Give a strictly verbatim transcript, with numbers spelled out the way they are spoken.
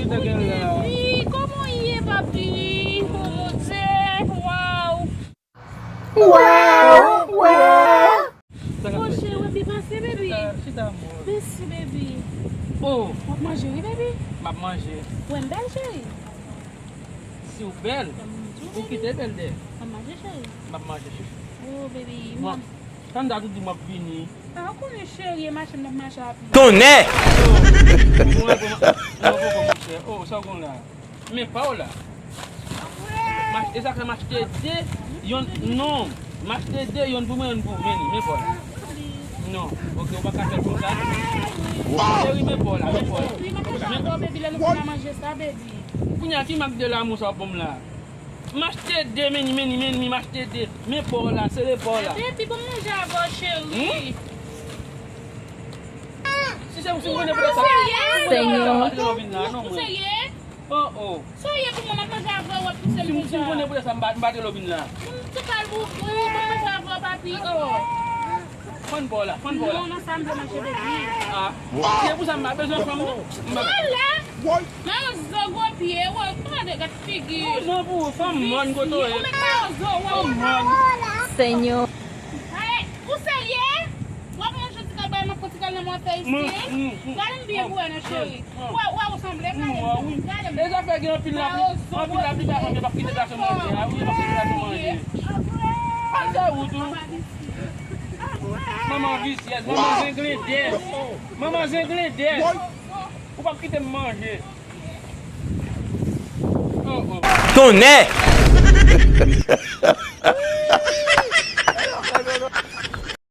Sa gen la. Baby, kòman w ye, papi? Oh, mon Dieu, waw. Waw, waw. Sa k ap fèt? Monchè, baby, pase, baby. Chita, chita, amor. Mèsi, baby. Oh. W ap manje, wi, baby. M ap manje. Wè m bèl, cheri. Si w bèl, ou kite bèl dèyè. M ap manje, cheri. M ap manje, chouchou. Oh, baby, m ap... Tanda tou di m ap vini. Ah, ou konnen cheri, e mache m ap mache a pye. Tonnè! Mwen, mwen, mwen, mwen, monchè. Oh, sa w konn la? Men pa w la. M ach-, e sa fè m achte de, yonn, non. M achte de, yonn pou mwen, yonn pou Manny. Men pa w la. Non. Ok, ou pa ka fè l konsa. Cheri, men pa w la, men pa w la. Wi, m ap manje avè w, baby, lè nou fin manje sa, baby. Kounye a, ki mak de lanmou sa w ap ban m la? M achte de, Manny, Manny, Manny, m achte de. Men pa w la, sere pa w la. Baby, ban m manje avè w, cheri. Si se ou, si m konnen poutèt sa, si m konnen poutèt sa, m pa t lè w vin la, non, mwen. Oh, oh. Sa w ye pou mwen, m ap manje avè w, w ap pouse m konsa. Si m, si m konnen poutèt sa, m pa, m pa t lè w vin la. M tou pral pou, pou, pou manje avè w, papi, oh. Fann bò la, fann bò la. Non, nan sa m vle manje, baby. Ah. Se pou sa m pa bezwen fanm, non. M pa... Sa la? Nan yon zo gwo pye, wè, gade, gad figi. Oh, non, pou ou, fanm mòn kote w ye. Ou met nan yon zo, wè. Fanm mòn. Senyè. Ay, ou serye? W ap manje ti kal bagay, m ap fè ti kal nan mwen fè isi. Gade m byen pou wè, non, cheri. Wè, wè, ou sanble, gade m, gade m. E zafè gen anpil lapli, anpil lapli, pa fanm yo p ap kite gason manje a, wi, yo p ap kite gason manje. Panse ou tou. Manman visyèz, manman zenglendèz. Manman zenglendèz. Ou p ap kite m manje. Oh, oh. Tonnè!